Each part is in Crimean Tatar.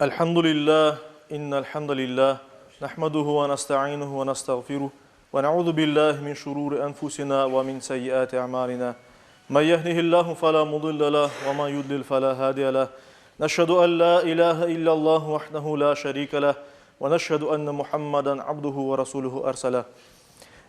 Elhamdülillah, innel hamdalillah, nahmeduhu ve nestainuhu ve nestağfiruh, ve neuzu billahi min şururi enfusina ve min seyyiati a'malina. Men yehdihillahu fela mudille leh ve men yudlil fela hadiye leh. Neşhedü en la ilahe illallah vahdehu la şerike leh ve neşhedü enne Muhammeden abduhu ve rasuluhu erseleh.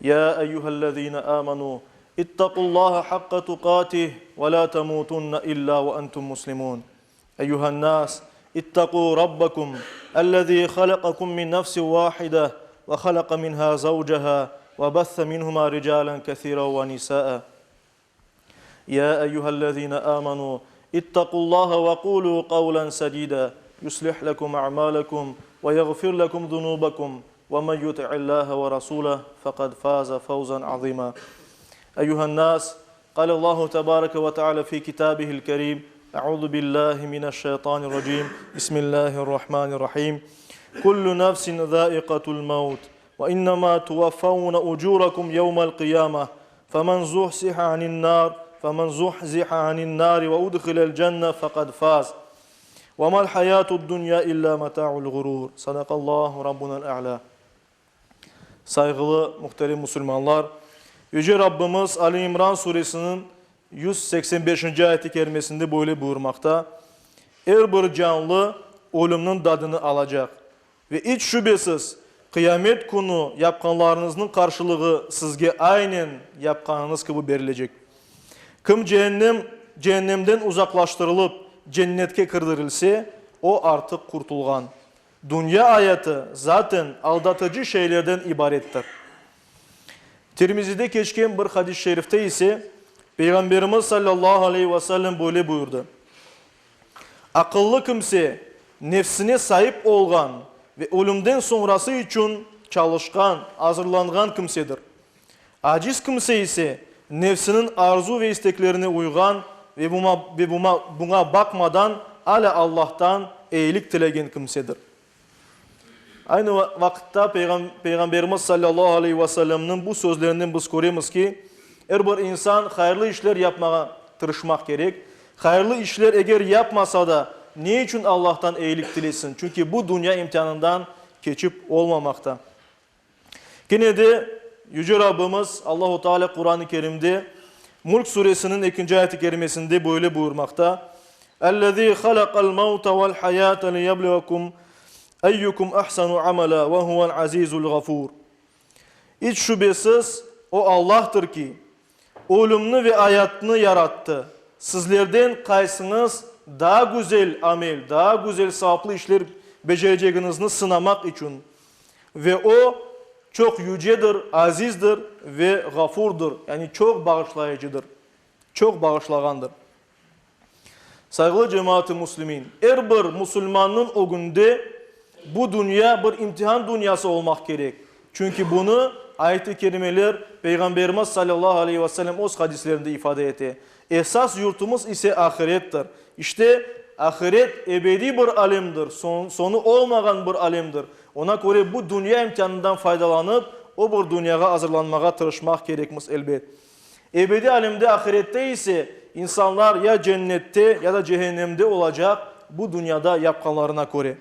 Ya eyyühellezine amenu, ittaqullaha hakka tukatih ve la temutunne illa ve entum muslimun. Eyyühen-nas, ittaqu rabbakum, ellezî halakakum min nefsin vâhide ve halaka minhâ zavceha ve besse minhumâ ricâlen kesîren ve nisâe. Ya eyyühellezîne âmenû, ittaqullâhe ve kûlû kavlen sedîdâ, yuslih lekum a'mâlekum ve yağfir lekum zunûbekum ve men yuti'illâhe ve rasûleh fekad fâze fevzen azîmâ. Eyyühen-nas, Kâlellâhu tebâreke ve teâlâ fî kitâbihil kerîm, Eûzü billâhi mineşşeytânirracîm, Bismillâhirrahmânirrahîm. Kullu nefsin zâikatul mevt ve innemâ tuvaffevne ucûrekum yevmel kıyâmeh, femen zuhziha anin nâr, femen zuhziha anin nâri ve udhilel cenne fekad fâz. Ve mel hayâtud dünya illâ metâul gurûr. Sadakallâhu Rabbunel a'lâ. Sayğılı muhterem musulmanlar! Yüce Rabbimiz Ali İmran suresiniñ 185-nci ayeti kerimesinde böyle buyurmaqta, Er bir canlı ölümniñ dadını alacaq ve iç şübesiz, Qıyamet künü yapqanlarıñıznıñ qarşılığı sizge aynen yapqanıñız kibi berilecek. Kim cehennem, cehennemden uzaqlaştırılıp, cennetke kirdirilse, o artıq qurtulğan. Dünya ayatı, zaten, aldatıcı şeylerden ibarettir. Tirmizide keçken bir hadis-i şerifte ise, Peyğamberimiz sallallahu aleyhi ve sellem böyle buyurdı, Aqıllı kimse, nefsine saip olğan ve ölümden soñrası içün çalışqan, azırlanğan kimsedir. Aciz kimse ise, nefsiniñ arzu ve isteklerine uyğan ve buña baqmadan alâ Allahtan eyilik tilegen kimsedir. Aynı vaqıtta Peyğamberimiz salâllahu aleyhi ve sellemniñ bu sözlerinden biz köremiz ki, er bir insan hayırlı işler yapmağa tırışmaq kerek. Hayırlı işler eger yapmasa da, ne içün Allahtan eyilik tilesin? Çünki bu dünya imtianından keçip olmamaqta. Kene de Yüce Rabbimiz Allahu Teala Quran-ı Kerimde Mulk suresiniñ ekinci ayet-i kerimesinde böyle buyurmaqta, Ellezî halaqal mevte vel hayâte liyebluvekum eyyukum ahsanu amela ve huvel azîzul gafûr. İç şübesiz, O Allahtır ki, ölümni ve ayatnı yarattı, sizlerden qaysıñız daa güzel amel, daa güzel savaplı işler becerecegiñizni sınamaq içün. Ve O, çoq yücedir, azizdir ve ğafurdır, yani çoq bağışlayıcıdır, çoq bağışlağandır. Sayğılı cemaat-ı müslimin, er bir musulmannıñ ögünde bu dünya bir imtihan dünyası olmaq kerek. Çünki bunı ayet-i kerimeler, Peyğamberimiz salâllahu aleyhi ve sellem öz hadislerinde ifade ete. Esas yurtumız ise ahirettir. İşte, ahiret ebediy bir alemdir, soñu olmağan bir alemdir. Ona köre bu dünya imkânından faydalanıp, o bir dünyağa azırlanmağa tırışmaq kerekmiz, elbet. Ebediy alemde, ahirette ise, insanlar ya cennette, ya da cehennemde olacaq, bu dünyada yapqanlarına köre.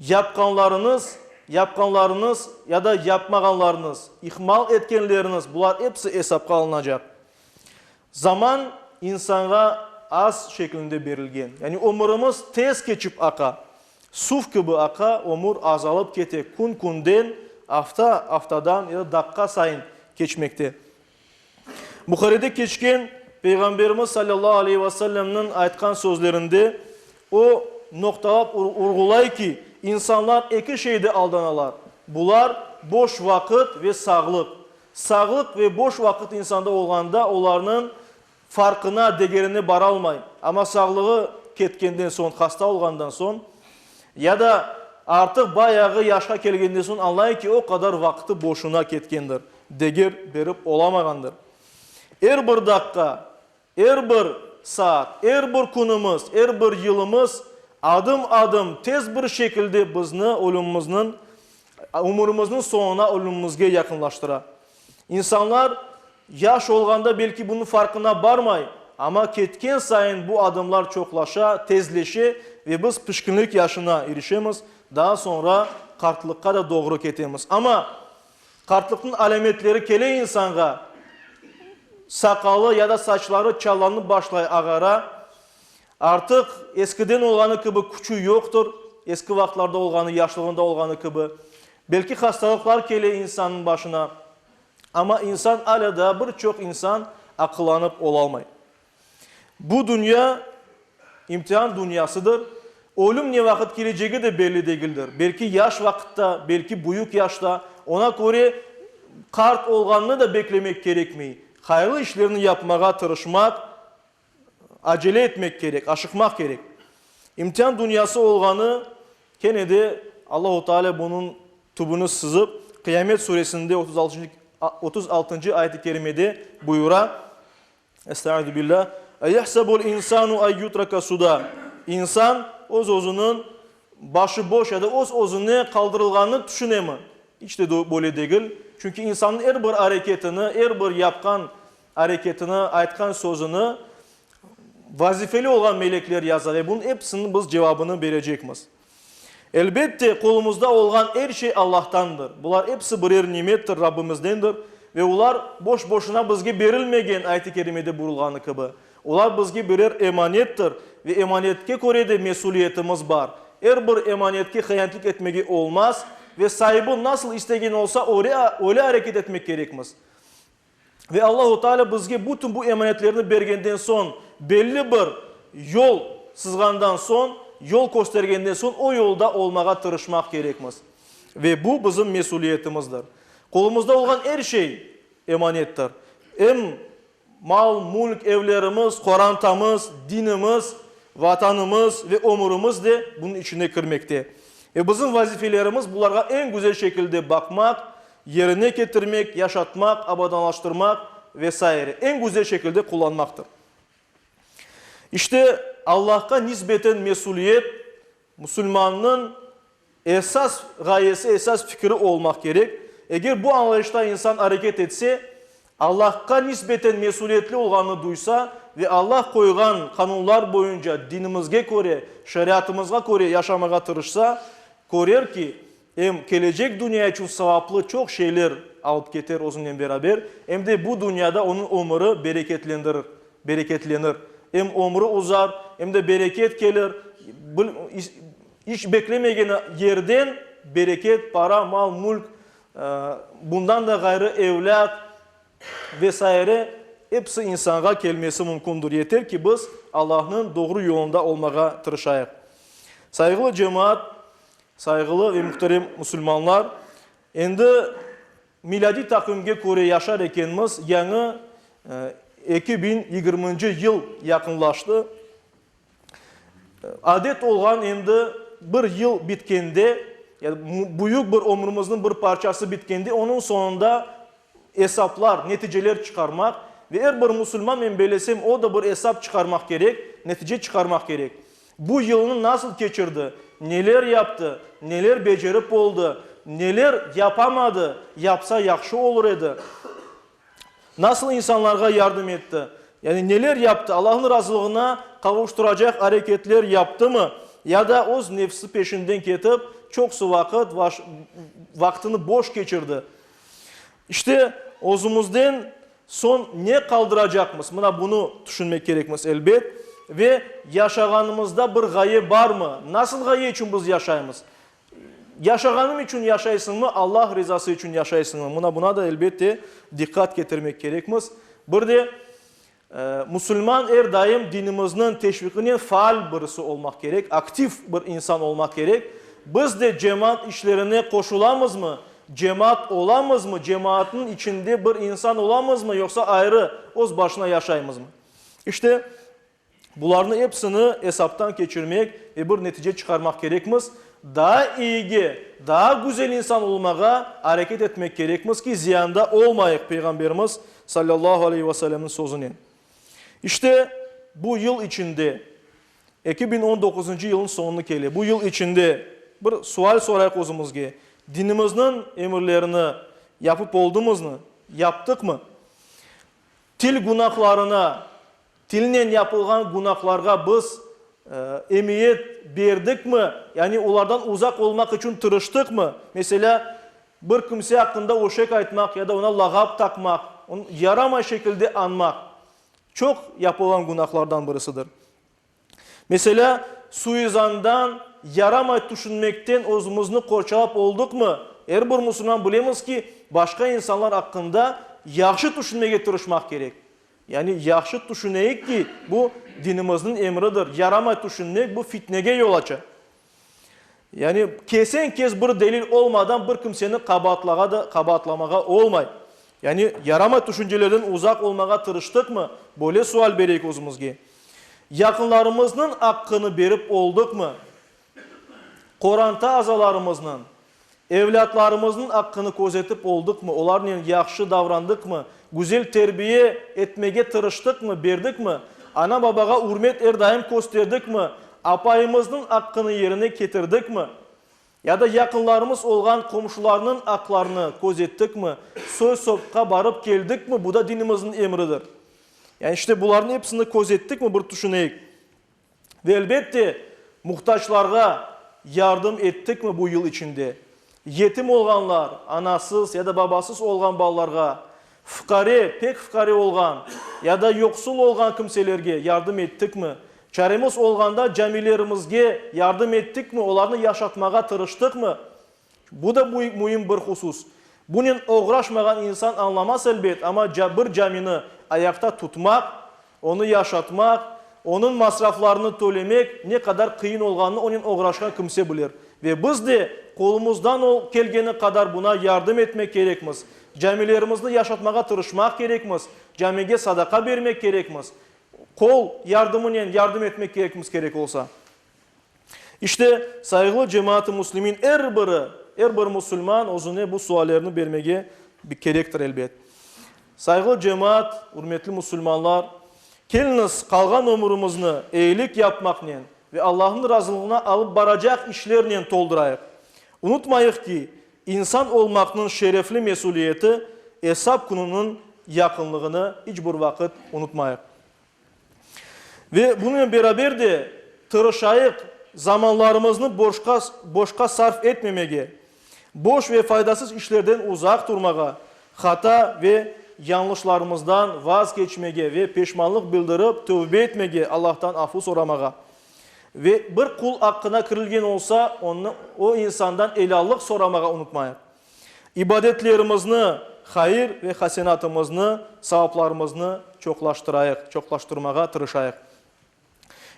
Yapqanlarıñız, yapqanlarıñız ya da yapmağanlarıñız, ihmal etkenleriñiz, bular episi esapqa alınacaq. Zaman insanğa az şeklinde berilgen. Yani ömürimiz tez keçip aqa. Suv kibi aqa, ömür azalıp kete, kün-künden, afta, aftadan ya da daqqa sayın keçmekte. Buharide keçken Peyğamberimiz salâllahu aleyhi ve sellemniñ aytqan sözlerinde o, noqtalap urğulay ki, insanlar eki şeyde aldanalar, bular, boş vaqıt ve sağlıq. Sağlıq ve boş vaqıt insanda olğanda olarnıñ farqına, degerine baralmay, amma sağlığı ketkenden soñ, hasta olğandan soñ ya da artıq bayağı yaşqa kelgenden soñ añlay ki, o qadar vaqtı boşuna ketkendir, deger berip olamağandır. Er bir daqqa, er bir saat, er bir künümiz, er bir yılımız adım-adım tez bir şekilde bizni ölümimizniñ, ömürimizniñ soñuna, ölümimizge yaqınlaştıra. İnsanlar yaş olğanda belki bunıñ farqına barmay, amma ketken sayın bu adımlar çoqlaşa, tezleşe. ve biz pişkinlik yaşına irişemiz, daa soñra qartlıqqa da doğru ketemiz. Amma qartlıqnıñ alâmetleri kele insanğa, saqalı ya da saçları çallanıp başlay, ağara, artıq eskiden olğanı kibi küçü yoqtır, eski vaqıtlarda olğanı, yaşlığında olğanı kibi. Belki hastalıqlar kele insannıñ başına. Amma insan alâ daa bir çoq insan aqıllanıp olalmay. Bu dünya imtian dünyasıdır. Ölüm ne vaqıt kelecegi de belli degildir. Belki yaş vaqıtta, belki büyük yaşta. Oña köre qart olğanını da beklemek kerekmey. Hayırlı işlerni yapmağa tırışmaq, acele etmek kerek, aşıqmaq kerek. İmtian dünyası olğanı kene de Allahu Teala bunıñ tübüni sızıp, Qıyamet suresinde 36-ncı ayet-i kerimede buyura, Estaizu billah, Eyahsebul insanu ay yutraka suda, İnsan öz-özüniñ başı boş ya da öz-özüne qaldırılğanını tüşünemi? İç de böyle degil. Çünki insannıñ er bir areketini, er bir yapqan areketini, aytqan sözüni vazifeli olğan melekler yaza ve bunıñ episiniñ biz cevabını berecekmiz. Elbette, qolumızda olğan er şey Allahtandır. Bular episi birer nimettir, Rabbimizdendir ve olar boş-boşuna bizge berilmegen, ayet-i kerimede buyurılğanı kibi. Olar bizge birer emanettir ve emanetke köre de mesüliyetimiz bar. Er bir emanetke hıyanetlik etmege olmaz ve saibi nasıl istegen olsa, öyle areket etmek kerekmiz. Ve Allahu Teala bizge bütün bu emanetlerni bergenden soñ, belli bir yol sızğandan soñ, yol köstergenden soñ o yolda olmağa tırışmaq kerekmiz. Ve bu bizim mesüliyetimizdir. Qolumızda olğan er şey emanettir. Em mal, mülk, evlerimiz, qorantamız, dinimiz, Vatanımız ve ömürimiz de bunıñ içine kirmekte. Ve bizim vazifelerimiz bularğa eñ güzel şekilde baqmaq, yerine ketirmek, yaşatmaq, abadanlaştırmaq ve saire eñ güzel şekilde qullanmaqtır. İşte, Allahqa nisbeten mesüliyet musulmannıñ Esas ğayesi, esas fikri olmaq kerek. Eger bu añlayışta insan areket etse, Allahqa nisbeten mesüliyetli olğanını duysa ve Allah qoyğan qanunlar boyunca dinimizge köre, şeriatımızğa köre yaşamağa tırışsa, körer ki, em kelecek dünya içün savaplı çoq şeyler alıp keter özünen beraber, em de bu dünyada onıñ ömüri bereketlendirir, bereketlenir. Em ömrü uzar, em de bereket kelir. İç beklemegen yerden bereket, para, mal, mülk, bundan da ğayrı evlât ve saire episi insanğa kelmesi mümkündür. Yeter ki, biz Allahnıñ doğru yolunda olmağa tırışayıq. Sayğılı cemaat, sayğılı ve muhterem musulmanlar, endi milâdiy taqvimge köre yaşar ekenmiz, yañı 2020-nci yıl yaqınlaştı. Adet olğan endi bir yıl bitkende, yani büyük bir ömrümizniñ bir parçası bitkende, onıñ soñunda esaplar, neticeler çıqarmaq ve er bir musulman, men bellesem, o da bir esap çıqarmaq kerek, netice çıqarmaq kerek. Bu yılnı nasıl keçirdi, neler yaptı, neler becerip oldı, neler yapamadı, yapsa yahşı olur edi. Nasıl insanlarğa yardım etti? Yani neler yaptı? Allahnıñ razılığına qavuştıracaq areketler yaptımı? Ya da öz nefsi peşinden ketip, çoqusı vaqıt vaqtını boş keçirdi? İşte, özümizden soñ ne qaldıracaqmız? Mına bunı tüşünmek kerekmiz, elbet. Ve yaşağanımızda bir ğaye barmı? Nasıl ğaye içün biz yaşaymız? Yaşağanım içün yaşaysıñmı, Allah rizası içün yaşaysıñmı? Mına buna da, elbette, diqqat ketirmek kerekmiz. Bir de, musulman er daim dinimizniñ teşviqinen faal birisi olmaq kerek, aktiv bir insan olmaq kerek. Biz de cemaat işlerine qoşulamızmı, cemaat olamızmı, cemaatnıñ içinde bir insan olamızmı, yoqsa ayrı, öz başına yaşaymızmı? İşte, Bularnı episini esaptan keçirmek ve bir netice çıqarmaq kerekmiz. Daa iyige, daa güzel insan olmağa areket etmek kerekmiz ki, ziyanda olmayıq, Peyğamberimiz, salâllahu aleyhi ve sellemniñ sözünen. İşte, bu yıl içinde, 2019-ncı yılnıñ soñuna kele, bu yıl içinde bir sual sorayıq özümizge, dinimizniñ emirlerini yapıp oldumızmı, yaptıqmı? Til günahlarına, tilnen yapılğan günahlarğa biz. Emiyet berdikmi, yani olardan uzaq olmaq içün tırıştıqmı? Meselâ, bir kimse aqqında öşek aytmaq ya da oña lağap taqmaq, onı yaramay şekilde añmaq, çoq yapılğan günahlardan birisidir. Meselâ, suizandan, yaramay tüşünmekten özümizni qorçalap olduqmı? Er bir musulman bilemiz ki, başqa insanlar aqqında yahşı tüşünmege tırışmaq kerek. Yani yahşı tüşüneyik ki, bu dinimizniñ emridir. Yaramay tüşünmek, bu fitnege yol aça. Yani kesen-kes bir delil olmadan bir kimseni qabaatlağa da, qabaatlamağa olmay. Yani yaramay tüşüncelerden uzaq olmağa tırıştıqmı? Böyle sual bereyik özümizge. Yaqınlarımıznıñ aqqını berip oldıqmı? Qoranta azalarımıznıñ, evlâtlarımıznıñ aqqını közetip oldıqmı, olarnen yahşı davrandıqmı, güzel terbiye etmege tırıştıqmı, berdikmi, ana-babağa ürmet er daim kösterdikmi, apayımıznıñ aqqını yerine ketirdikmi, ya da yaqınlarımız olğan qomşularnıñ aqlarını közettikmi, soy-sopqa barıp keldikmi, bu da dinimizniñ emridir. Yani işte bularnıñ episini közettikmi, bir tüşüneyik. Ve elbette, muhtaclarğa yardım ettikmi bu yıl içinde? Yetim olğanlar, anasız ya da babasız olğan balalarğa, fuqare, pek fuqare olğan ya da yoqsul olğan kimselerge yardım ettikmi? Çaremiz olğanda camilerimizge yardım ettikmi, olarnı yaşatmağa tırıştıqmı? Bu da müim bir husus. Bunen oğraşmağan insan añlamaz elbet, amma bir camini ayaqta tutmaq, onı yaşatmaq, onıñ masraflarını tölemek ne qadar qıyın olğanını onen oğraşqan kimse bilir. Ve biz de qolumızdan kelgeni qadar buna yardım etmek kerekmiz. Camilerimizni yaşatmağa tırışmaq kerekmiz, camige sadaqa bermek kerekmiz, qol yardımınen yardım etmek kerekmiz kerek olsa. İşte, sayğılı cemaat-ı müslimin er biri, er bir musulman özüne bu suallerni bermege kerektir, elbet. Sayğılı cemaat, ürmetli musulmanlar, keliñiz, qalğan ömürimizni eyilik yapmaqnen ve Allahnıñ razılığına alıp baracaq işlernen toldurayıq. Unutmayıq ki, insan olmaqnıñ şerefli mesüliyeti esap kününiñ yaqınlığını iç bir vaqıt unutmayıq. Ve bunen beraber de tırışayıq zamanlarımıznı boşqa boşqa sarf etmemege, boş ve faydasız işlerden uzaq turmağa, hata ve yañlışlarımızdan vazgeçmege ve peşmanlıq bildirip tövbe etmege, Allahtan afu soramağa. Ve bir qul aqqına kirilgen olsa, onı, o insandan elâllıq soramağa unutmayıq. İbadetlerimizni, hayır ve hasenatımıznı, savaplarımıznı çoqlaştırayıq, çoqlaştırmağa tırışayıq.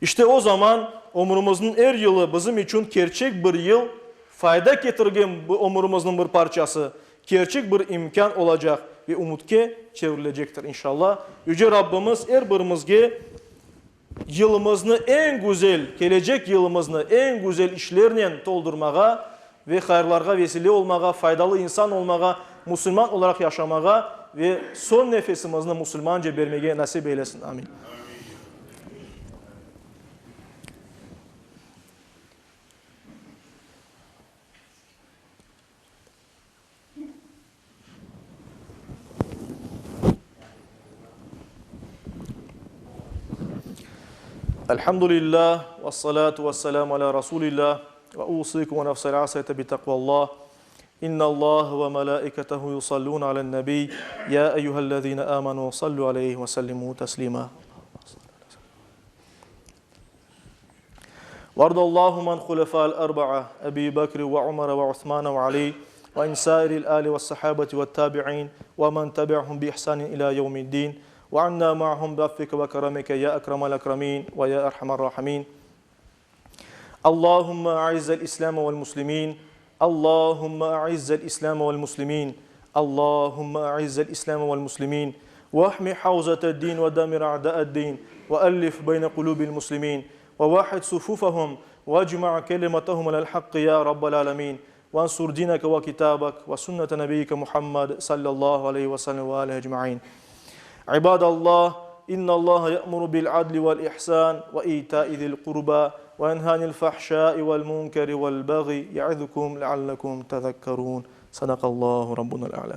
İşte o zaman ömrümizniñ er yılı bizim içün kerçek bir yıl, fayda ketirgen ömrümizniñ bir parçası, kerçek bir imkân olacaq ve ümütke çevrilecektir, inşallah. Yüce Rabbimiz er birimizge Yılımıznı eñ güzel, kelecek yılımıznı eñ güzel işlernen toldurmağa ve hayırlarğa vesile olmağa, faydalı insan olmağa, musulman olaraq yaşamağa ve soñ nefesimizni musulmanca bermege nasip eylesin. Amin. Elhamdülillah, vessalatu vesselamu ala Rasulillah, ve usikum ve nefsel asayte bi taqvallah. İnnallâhe ve melâiketehu yusallûne alen-nebiy, ya eyyühellezîne âmenû sallu aleyhi ve sellimû teslîmâ. Vardallahu an hulefâ'l erba'a, Ebî Bekr ve Umer ve Usman ve Alî, ve an sâiril âli ve's-sahâbeti ve't-tâbi'în, ve men tebi'ahum bi-ihsânin ilâ yevmi'd-dîn, ve annâ ma'ahum bi'affike ve keremike ya ekremel ekremîn ve ya erhamer râhimîn. Allahümme a'izzel İslâme ve'l-muslimîn, Allahümme a'izzel İslâme ve'l-muslimîn, Allahümme a'izzel İslâme ve'l-muslimîn, ve'hmi havzete'd-dîn ve demir a'dâ'ed-dîn, ve'ellif beyne kulûbil-muslimîn, ve vahhid sufûfehum, vecma' kelimetehum alel-haqqi ya Rabbel âlemîn, vensur dîneke ve kitâbek ve sünnete nebiyyike Muhammed sallallahu aleyhi ve sellem ve âlihi ecmaîn. İbâdallah, İnnallaha ye'muru bil-adli vel-ihsân ve îtâi zil-qurbâ ve yenhâ anil-fahşâi vel-munkeri vel-bagyi ye'izukum leallekum tezekkerûn. Sadaqallahu Rabbunal a'lâ.